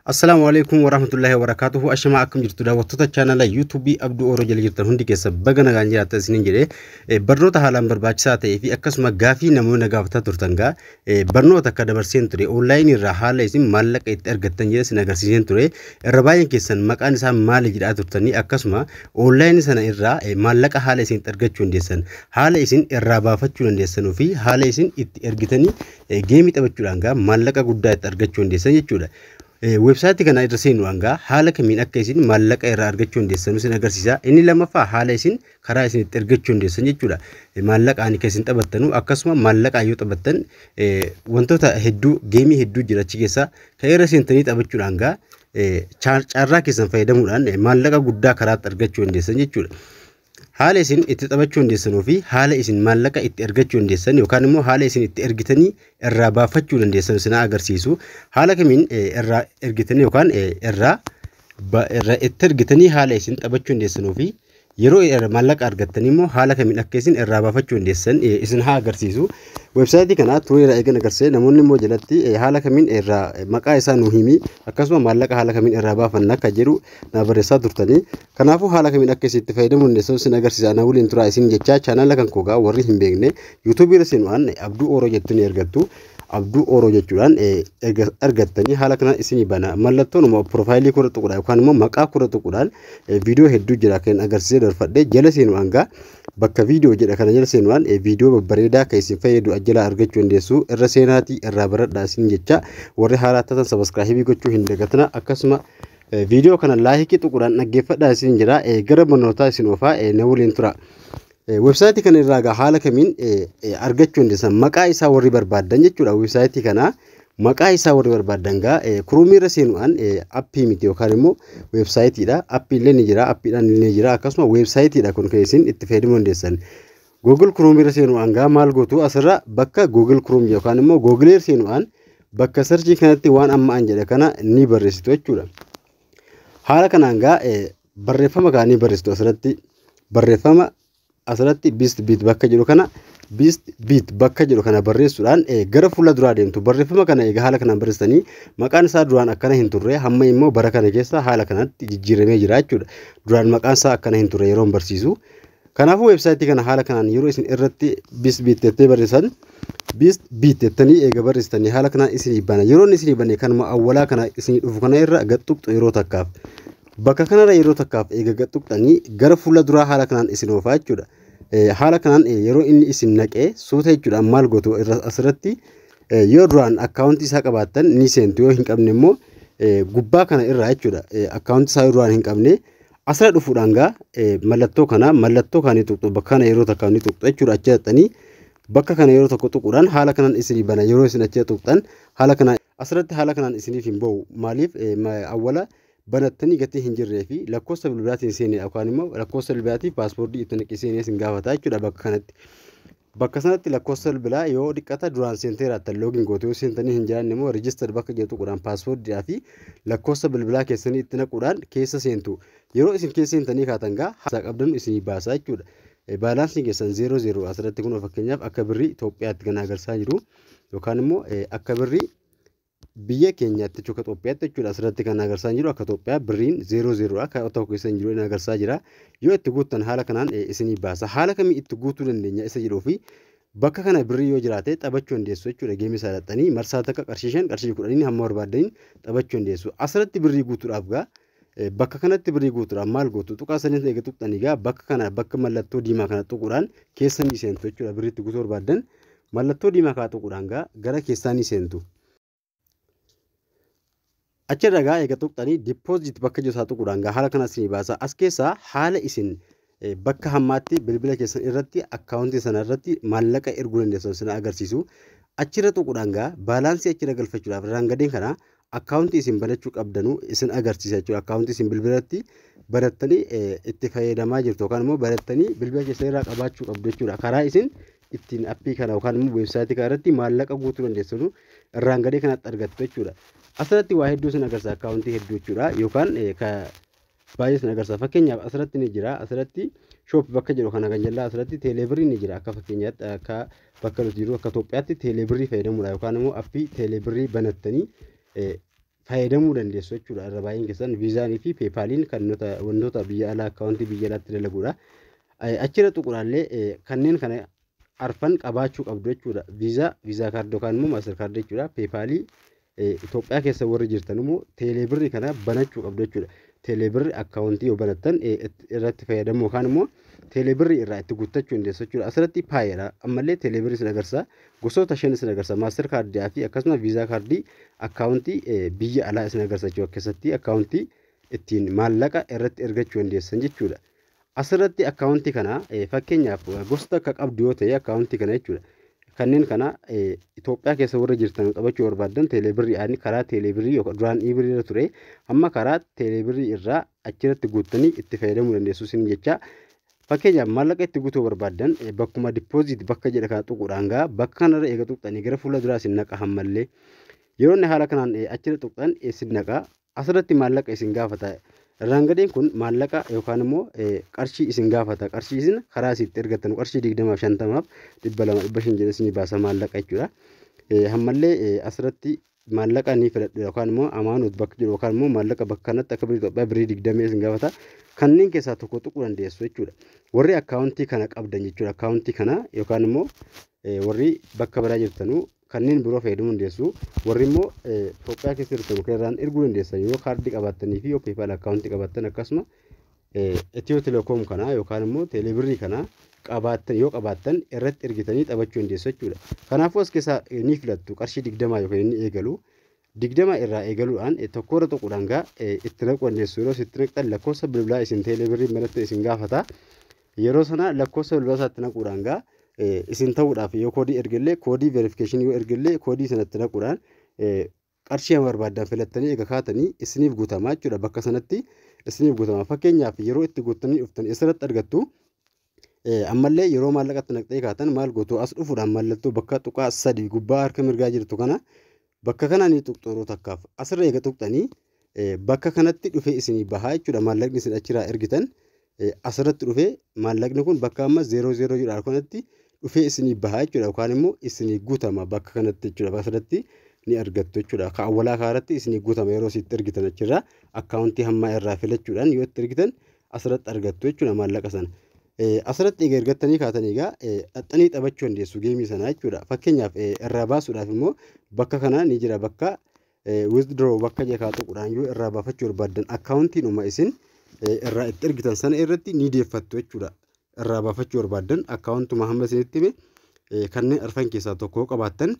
Assalaamu alaikum warahmatullahi wabarakatuhu. Ashamaa, akkam jirtu daawwattoota chaanala YouTubeii Abduu Ooroo jala jirtan? Hundi keessa baga nagaan jiraattan isiniin jedhee, barnoota haalaan barbaachisaa ta'ee fi akkasuma gaafii namoonni gaafataa turtan gaa barnoota akka dabarseen ture, onlineii irraa haala isin maallaqa itti argattan jedhe isin agarsiiseen ture. Irra baay'een keessan maqaan isaa maali jedhaa turtanii, akkasuma onlineii sana irraa maallaqa haala isin itti argachuu dandeessan, haala isin irraa baafachuu dandeessanuu fi haala isin itti ergitanii gameii taphachuudhaan gaa maallaqa guddaa itti argachuu dandeessan jechuudha. Weebsaayitii kana irra seenuudhaan gaa haala kamiin akka isin maallaqa irraa argachuu dandeessan isin agarsiisa. Inni lammaffaa haala isin karaa isin itti argachuu dandeessan jechuudha. Maallaqaan kan isin taphattanu, akkasuma maallaqaan yoo taphattan wantoota hedduu, gameii hedduu jira achi keessa kan irra seentanii taphachuudhaan gaa carraa keessan fayyadamuudhaan maallaqa guddaa karaatti argachuu dandeessan jechuudha. Haala isin itti taphachuu dandeessanuu fi haala isin maallaqa itti argachuu dandeessan yookaan immoo haala isin itti ergitanii irraa baafachuu dandeessan isin agarsiisu. Haala kamiin irraa ergitanii yookaan irraa itti ergitanii haala isin taphachuu dandeessanuu fi yeroo maallaqa argattanii immoo haala kamiin akka isin irraa baafachuu dandeessan isin haa agarsiisu. Weebsaayitii kana tureera eegan agarsiise, namoonni immoo jalatti haala kamiin irraa, maqaa isaa nu himi, akkasuma maallaqa haala kamiin irraa baafanna akka jedhu na barreessaa turtanii. Kanaafuu haala kamiin akka isin itti fayyadamuu dandeessan isin agarsiisa. Na waliin turaa isin jechaa, chaanala kan koogaa warri hin beekne YouTubeii irra seenuudhaan Abduu Ooroo jettu ni argattu. Abduu Ooroo jechuudhaan argattanii haala kanaan isinii bana. Mallattoon profileii kura tuquudhaan yookaan immoo maqaa kura tuquudhaan viidiyoo hedduu jira kan agarsiisee darfadhee jala seenuudhaan gaa bakka viidiyoo jedha kana jala seenuudhaan viidiyoo babbareedaa kan isin fayyadu ajjalaa argachuu dandeessu. Irra seenaatii irraa baradhaa isin jecha, warri haaraa taatan subscribeii gochuu hin dagatina, akkasuma viidiyoo kana likeii tuquudhaan dhaggeeffadhaa isin jira. Gara barnootaa isin oofaa, na waliin tura. Weebsaayitii kana irraa egaa haala kamiin argachuu dandeessan, maqaa isaa warri barbaaddan jechuudha. Weebsaayitii kana maqaa isaa warri barbaaddan gaa Chromeii irra seenuudhaan, appii miti yookaan immoo weebsaayitiidha. Appii illee ni jira, appiidhaan illee ni jira, akkasuma weebsaayitiidha kun kan isin itti fayyadamuu dandeessan. Google Chrome irra seenuudhaan gaa maal gootu? Asirra bakka Google Chrome yookaan immoo Google irra seenuudhaan bakka searchii kanatti waan amma an jedhe kana ni barreessitu jechuudha. Haala kanaan gaa barreeffama gaa ni barreessitu. Asirratti barreeffama asirratti Best Bet bakka jedhu kana, Best Bet bakka jedhu kana barreessuudhaan gara fuula duraa deemtu. Barreeffama kana egaa haala kanaan barreessanii, maqaan isaa duraan akkana hin turre, hamma immoo bara kana keessa haala kanatti jijjiiramee jira jechuudha. Duraan maqaan isaa akkana hin turre yeroo barsiisu. Kanaafuu weebsaayitii kana haala kanaan yeroo isin irratti Best Bet jettee barreessan, Best Bet jettanii eega barreessitanii haala kanaan isinii bana. Yeroo inni isinii bane kanuma awwalaa kana isinii dhufu kana irra gad tuqxu yeroo takkaaf. Bakka kanarra yeroo takkaaf eega gad tuqxanii gara fuula duraa haala kanaan isin oofaa jechuudha. Haala kanaan yeroo inni isin naqee suuta jechuudha maal gootu? Asirratti yoo duraan akkaawuntii isaa qabaattan ni seentu, yoo hin qabne immoo gubbaa kana irraa jechuudha. Akkaawuntii isaa yoo duraan hin qabne asirra dhufuudhaan gaa mallattoo kana, mallattoo kana ni tuqxu. Bakka kana yeroo takka ni tuqxu jechuudha. Achi dhaqxanii bakka kana yeroo tokko tuquudhaan haala kanaan isinii bana. Yeroo isin achi tuqxan haala kanaan asirratti haala kanaan isiniif hin ba'u. Maaliif? Awwala banattanii gatii hin jirree fi lakkoofsa bilbilaatiin seenee yookaan immoo lakkoofsa bilbilaatii passwordii itti naqii seenee isin gaafata jechuudha bakka kanatti. Bakka sanatti lakkoofsa bilbilaa yoo dhiqqata duraan seentee raattan login goote, yoo seentanii hin jiraanne immoo register bakka jedhu tuquudhaan passwordiidhaa fi lakkoofsa bilbilaa keessanii itti naquudhaan keessa seentu. Yeroo isin keessa seentanii kaatan gaa haasaa qabdan isinii baasaa jechuudha. Balanceiin keessan 0 0 asirratti kun fakkeenyaaf akka birrii Itoophiyaatti kan agarsiisaa jiru yookaan immoo akka birrii biyya keenyaatti jechuudha, Itoophiyaatti jechuudha. Asirratti kan agarsiisaa jiru akka Itoophiyaa birriin 0 0 akka tokko keessa hin jiru inni agarsiisaa jira. Yoo itti guuttan haala kanaan isinii baasa. Haala kamii itti guutuu dandeenya isa jedhuu fi bakka kana birrii yoo jiraate taphachuu dandeessu jechuudha. Gameii isaa dhaqxanii marsaa takka qarshii 5, qarshii 10n hamma barbaaddaniin taphachuu dandeessu. Asirratti birrii guutuudhaaf gaa, bakka kanatti birrii guutuudhaaf maal gootu? Tuqaa saniin eega tuqxanii gaa bakka kana, bakka mallattoo diimaa kana tuquudhaan keessa ni seentu jechuudha. Birrii itti guutuu barbaaddan mallattoo diimaa kana tuquudhaan gaa gara keessaa ni seentu. Achirra gaa eega tuqxanii deposit bakka jiru isaa tuquudhaan gaa haala kana isinii baasa. As keessaa haala isin bakka hammaatti bilbila keessan irratti akkaawuntii sana irratti maallaqa erguu dandeessan isin agarsiisu. Achirra tuquudhaan gaa balanceii achirra galfachuudhaaf irraan gadeen kana akkaawuntii isin banachuu qabdanuu isin agarsiisa jechuudha. Akkaawuntii isin bilbilatti banattanii itti fayyadamaa jirtu yookaan immoo banattanii bilbila keessan irraa qabaachuu qabdu jechuudha. Karaa isin ittiin appii kana yookaan immoo weebsaayitii kana irratti maallaqa guutuu dandeessanu irraan gadee kanatti argattu jechuudha. Asirratti waa hedduu isin agarsiisa, akkaawuntii hedduu jechuudha, yookaan baay'ee isin agarsiisa. Fakkeenyaaf asirratti ni jira, asirratti shop bakka jedhu kana kan jallaa asirratti teeleebirrii ni jira. Akka fakkeenyaatti akka bakka nuti jiru akka Itoophiyaatti teeleebirrii fayyadamuudha yookaan immoo appii teeleebirrii banattanii fayyadamuu dandeessu jechuudha. Irra baay'een keessan Viizaanii fi PayPaliin kan wantoota biyya alaa akkaawuntii biyya alaatti dalaguudha. Achirra tuquudhaallee kanneen kana arfan qabaachuu qabdu jechuudha. Visa, Visa kaardii yookaan immoo Master kaardii jechuudha. PayPalii Itoophiyaa keessa warri jirtan immoo teeleebirrii kana banachuu qabdu jechuudha. Teeleebirrii akkaawuntii yoo banattan irratti fayyadamuu yookaan immoo teeleebirrii irraa itti guuttachuu dandeessu jechuudha. Asirratti Payeera ammallee teeleebirrii isin agarsiisa. Gosoota shan isin agarsiisa. Master kaardii fi akkasuma Visa kaardii akkaawuntii biyya alaa isin agarsiisa jechuudha. Keessatti akkaawuntii ittiin maallaqa irratti ergachuu dandeessan jechuudha. Asirratti akkaawuntii kana fakkeenyaaf gosa akka qabdu yoo ta'e akkaawuntii kana jechuudha. Kanneen kana Itoophiyaa keessa warra jirtan qabachuu barbaadan teeleebirrii karaa teeleebirrii yookaan duraan e-birrii irra ture amma karaa teeleebirrii irraa achirratti guuttanii itti fayyadamuu dandeessu isin jecha. Fakkeenyaaf maallaqa itti guutuu barbaadan bakkuma deposit bakka jedha kana tuquudhaan gaa bakka kanarra eega tuqxanii gara fuula duraa isin naqa hammallee. Yeroo inni haala kanaan achirra tuqxan isin naqa, asirratti maallaqa isin gaafata. Irraan gadeen kun maallaqa yookaan immoo qarshii isin gaafata. Qarshii isin karaa isitti ergattan qarshii 20f, 50f, 200, 500 jedhee isinii baasa maallaqa jechuudha. Hammallee asirratti maallaqa ni filadhu yookaan immoo amount bakka jiru yookaan immoo maallaqa bakka kanatti akka birrii Itoophiyaa birrii 20 isin gaafata. Kanneen keessaa tokko tuquu dandeessu jechuudha. Warri akkaawuntii kana qabdan jechuudha. Akkaawuntii kana yookaan immoo warri bakka biraa jirtanuu kanneen biroo fayyadamuu dandeessu. Warri immoo Itoophiyaa keessa jirtan kan irraan erguu dandeessan yoo kaardii qabaattanii fi yoo PayPal akkaawuntii qabaattan, akkasuma Ethio Telecom kana yookaan immoo teeleebirrii kana qabaattan yoo qabaattan irratti ergitanii taphachuu dandeessu jechuudha. Kanaafuu as keessaa ni filattu, qarshii 20 yookaan inni eegalu. 20 irraa eegaluudhaan tokkorra tuquudhaan gaa itti naquu dandeessu. Yeroo itti naqxan lakkoofsa bilbilaa isin teeleebirrii banattan isin gaafata. Yeroo sana lakkoofsa bilbilaa isaatti naquudhaan gaa isin ta'uudhaaf yoo koodii ergellee, koodii verificationii yoo ergellee, koodii sanatti naquudhaan qarshii hamma barbaaddan filattanii eega kaatanii isiniif guutamaa jechuudha. Bakka sanatti isiniif guutama. Fakkeenyaaf yeroo itti guuttanii dhuftan asirratti argattu. Ammallee yeroo maallaqatti naqxee kaatan maal gootu? As dhufuudhaan mallattoo bakka tuqaa sadii gubbaa harka mirgaa jirtu kana bakka kana ni tuqxu. Yeroo takkaaf asirra eega tuqxanii bakka kanatti dhufee isinii bahaa jechuudha. Maallaqni isin achirraa ergitan asirratti dhufee maallaqni kun bakka amma zero zero jedhu kanatti dhufee isinii bahaa jechuudha, yookaan immoo isinii guutama bakka kanatti jechuudha. Asirratti ni argattu jechuudha. Ka awwalaa kaaratti isinii guutama yeroo isitti ergitan achirraa akkaawuntii hammaa irraa filachuudhaan yoo itti ergitan asirratti argattu jechuudha maallaqa sana. Asirratti egaa ergattanii kaatanii egaa dhaxxanii taphachuu dandeessu geemii sana jechuudha. Fakkeenyaaf irraa baasuudhaaf immoo bakka kana ni jira, bakka withdraw bakka jekaa tuquudhaan yoo irraa baafachuu barbaaddan akkaawuntiinuma isin irraa itti ergitan sana irratti ni deeffattu jechuudha. Irraa baafachuu barbaaddan akkaawuntuma hamma isinitti hime kanneen arfan keessaa tokko qabaattan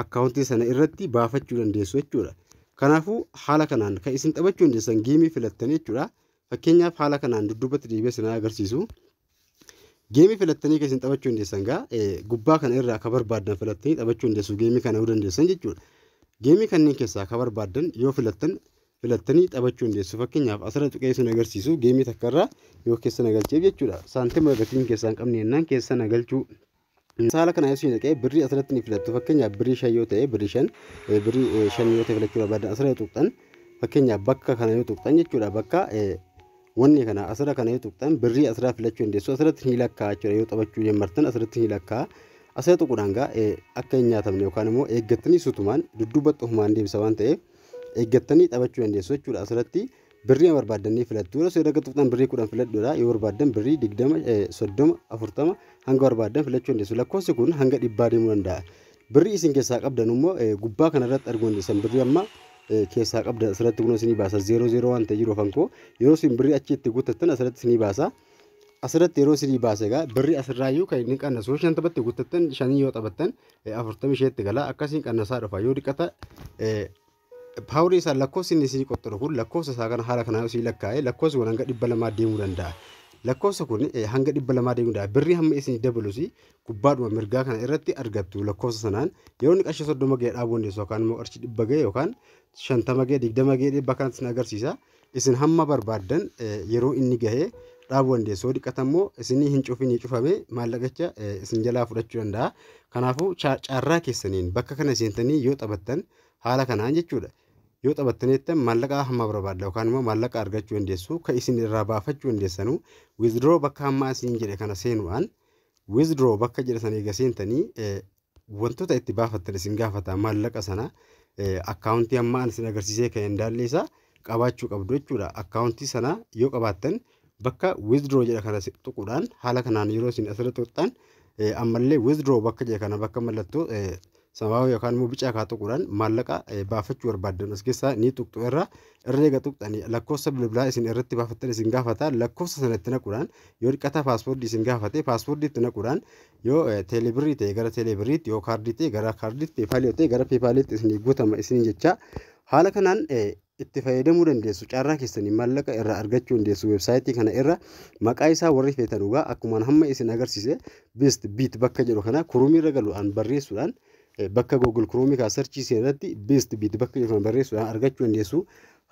akkaawuntii sana irratti baafachuu dandeessu jechuudha. Kanaafuu haala kanaan kan isin taphachuu dandeessan geemii filattanii jechuudha. Fakkeenyaaf haala kanaan dudduubatti deebi'ee isin agarsiisu. Geemii filattanii kan isin taphachuu dandeessan gaa gubbaa kana irraa akka barbaaddan filattanii taphachuu dandeessu, geemii kana yoo dandeessan jechuudha. Geemii kanneen keessaa akka barbaaddan yoo filattan filattanii taphachuu dandeessu. Fakkeenyaaf asirra tuqee isin agarsiisu geemii takka irraa yoo keessa nagalcheef jechuudha. Saantima gatiin keessaa hin qabne jennaan keessa nagalchuu. Saala kana isin dhaqee birrii asirratti ni filattu. Fakkeenyaaf birrii 5 yoo ta'e, birrii 5, birrii 5 yoo ta'e filachuu barbaadan asirra yoo tuqxan, fakkeenyaaf bakka kana yoo tuqxan jechuudha, bakka wanni kana asirra kana yoo tuqxan birrii asirraa filachuu dandeessu. Asirratti ni lakkaa'a jechuudha. Yoo taphachuu jalqabdan asirratti ni lakkaa'a. Asirra tuquudhaan gaa akka hin nyaatamne yookaan immoo eeggattanii sutumaan dudduubatti ofumaan deebisa waan ta'eef eeggattanii taphachuu dandeessu jechuudha. Asirratti birrii barbaaddanii filattu. Yeroo isin erga tuqxan birrii 10 filadhuudha. Yoo barbaaddan birrii 20, 30, 40 hanga barbaaddan filachuu dandeessu. Lakkoofsi kun hanga 100 deemuu danda'a. Birrii isin keessaa qabdan immoo gubbaa kanarratti arguu dandeessan. Birrii amma keessaa qabdan asirratti kun isinii baasa, zero zero waan ta'e jiru afankoo. Yeroo isin birrii achi itti guuttattan asirratti isinii baasa. Asirratti yeroo isinii baase egaa birrii asirraayyuu kan inni qannasu 50tti guuttattan, shanii yoo taphattan 45tti gala, akkasiin qannasaa dhufa. Yoo dhiqata paawarii isaa lakkoofsi inni isinii qoxxoru kun lakkoofsa isaa kana haala kanaa isinii lakkaa'ee lakkoofsi kun hanga 200 deemuu danda'a. Lakkoofsa kun hanga 200 deemuu danda'a. Birrii hamma isinii dabalus gubbaadhuma mirgaa kana irratti argattu lakkoofsa sanaan. Yeroo inni qarshii 30 ga'e dhaabuu dandeessu, yookaan immoo qarshii 100 ga'e yookaan 50 ga'e, 20 ga'e dhibba kanatti isin agarsiisa. Isin hamma barbaaddan yeroo inni gahee dhaabuu dandeessu. Yoo dhiqata immoo isinii hin cufin cufame maallaqicha isin jalaa fudhachuu danda'a. Kanaafuu carraa keessaniin bakka kana seentanii yoo taphattan haala kanaan jechuudha. Yoo taphattaniittan maallaqa hamma barbaadda yookaan immoo maallaqa argachuu dandeessu. Kan isin irraa baafachuu dandeessanu withdraw bakka hammaa isin jedhe kana seenuudhaan, withdraw bakka jedhe sana eega seentanii wantoota itti baafattan isin gaafata maallaqa sana. Akkaawuntii amma ani isin agarsiisee kan hin isaa qabaachuu qabdu jechuudha. Akkaawuntii sana yoo qabaattan, bakka withdraw jedha kana tuquudhaan, haala kanaan yeroo isin asirra tuqxan, ammallee withdraw bakka jedha kana, bakka mallattoo samaawaa yookaan immoo bicaa kaa tuquudhaan maallaqa baafachuu barbaaddan as keessaa ni tuqxu. Irra eega tuqxanii, lakkoofsa bilbilaa isin irratti baafattan isin gaafata. Lakkoofsa sana itti naquudhaan, yoo dhiqata passwordii isin gaafate passwordii itti naquudhaan, yoo teelebirrii ta'e gara teelebirriitti, yoo kaardii ta'e gara kaardiitti, PayPalii ta'e gara PayPaliitti isin guutama isin jecha. Haala kanaan itti fayyadamuu dandeessu, carraa keessanii maallaqa irraa argachuu dandeessu weebsaayitii kana irra. Maqaa isaa warri feetan dhugaa akkuma hamma isin agarsiise Best Beat bakka jedhu kana Chromeii irra galuudhaan barreessuudhaan, bakka Google Chromeii kaa searchii irratti Best Beat bakka jedhu kana barreessuudhaan argachuu dandeessu.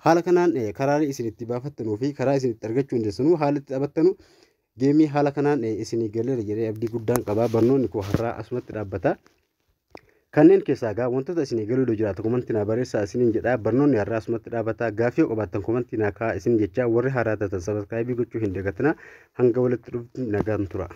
Haala kanaan karaalee isin itti baafattanuu fi karaa isin itti argachuu dandeessanuu, haala itti taphattanu gameii haala kanaan isinii galeera jedhee abdii guddaan qabaa. Barnoonni koo har'aa asumatti dhaabbata. Kanneen keessaa egaa wantoota isinii galuu jiraatu commentii naa barreessaa isiniin jedha. Barnoonni har'aa asumatti dhaabbata. Gaaffii yoo qabaattan commentii naa kaa'aa isin jecha. Warri haaraa taatan subscribeii gochuu hin dagatinaa. Hanga walitti dhuftu nagaan tura.